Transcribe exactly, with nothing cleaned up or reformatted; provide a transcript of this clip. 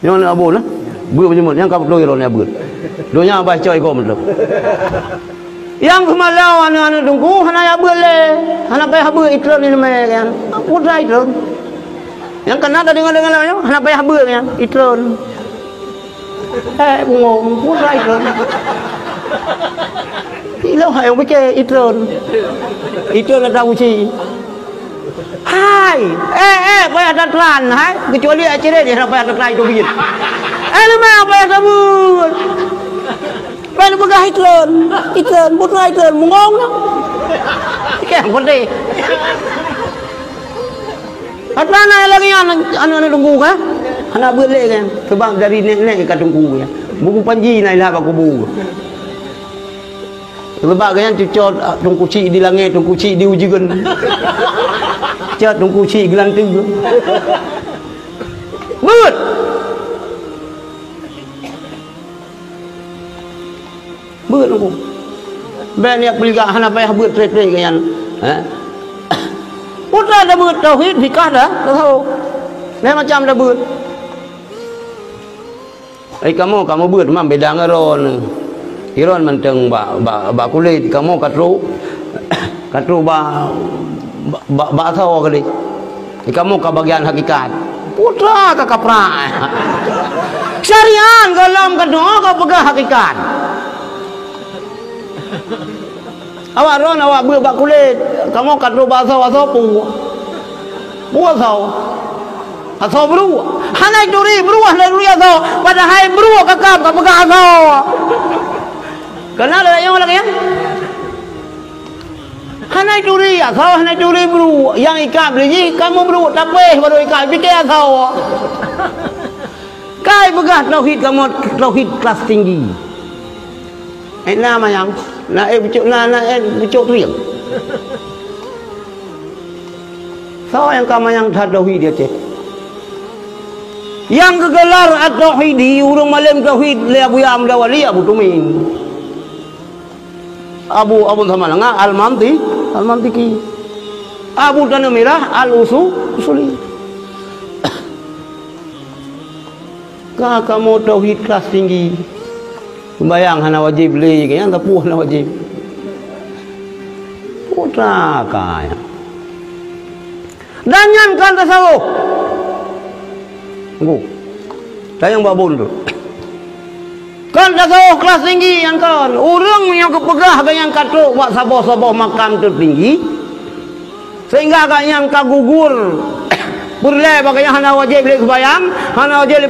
Nyoe aneuk Abu na. Beuet meunyoe nyang ka beutôi droeneuh beuet. Donya bah coe ikom tu. Nyang keumalon aneuk-aneuk teungku hana jak beuet lé. Hana payah beuet, itreun ileumèe kan. Putra itreun. Nyang kana tadeungoe-deungoe nyoe hana payah beuet nyan, itreun. Eh, bungong, putra itreun. Ilôn hai ureueng pike itreun. Itreun ata uci. Hai, eh, eh, payah tatran, hai. Kecuali acara dia hana payah tatran itu bingit. Eh, leumah payah tabeuet. Payah peugah itreun, itreun, putra itreun, bungong na. Keh, pedih. Atra na lagèe nyan aneuk-aneuk teungku kan? Hana beuet lé kan? Sebab dari nèk-nèk ka teungku ya. Buku panji na ilah bak kubu. Sebab kan cucot, ah, teungku cik di langèt, teungku cik di ujeuen. Cot teungku cik geulanteue. Beuet. Beuet teungku. Bèk neujak peuligak hana payah beuet trép-trép keu nyan. Eh? Putra tabeuet tauhid, fikah dah, tasawuf. Lhèe macam tabeuet. Ai kamoe, kamoe beuet mam beda ngon droeneuh. Droeneuh mantong bak, bak, bak kulét, kamoe ka trok, ka trok bak, bak, bak, bak asoe keudéh. Kamoe ka bagian hakikat. Putra ka kaprak. Syariat gohlom ka trok ka peugah hakikat. Awak droeneuh awak beuet bak kulét, kamoe ka trok bak asoe, asoe peue? Peue asoe? Asoe bruek. Hana turi bruek, hana turi asoe. Padahai bruek ka kab ka peugah asoe. Kana lagèe nyoe lagèe nyan? Hana turi asoe, hana turi bruek. Nyang ikab lé jih kamoe bruek, tapéh baru ikab, pike asoe. Kai peugah tauhid kamoe tauhid kelas tinggi. Eh, na manyang, na eh pucuk, na, na eh pucuk trieng. Soe nyang ka manyang that tauhid di Aceh? Nyang geugelar At-Tauhidi, ureueng malém tauhid lé Abuya Amda Wali Abu Tumin. Abu, Abu Samalanga Al-Manti, Al-Mantiki. Abu Taneumirah Al-Usu-, Usuli. Ka kamoe tauhid kelas tinggi. Sembahyang hana wajéb lé, ka nyang sapeue hana wajéb. Putra ka nyan. Dan nyan kan tasawuf. Tunggu. Tanyong babon tu. Kan tasawuf kelas tinggi nyan kan. Ureueng nyang geupeugah ka nyang ka trok bak saboh-saboh makam teutinggi. Sehingga ka nyang ka gugur. Peureulèe bak ka nyang hana wajéb lé sembahyang, hana wajéb lé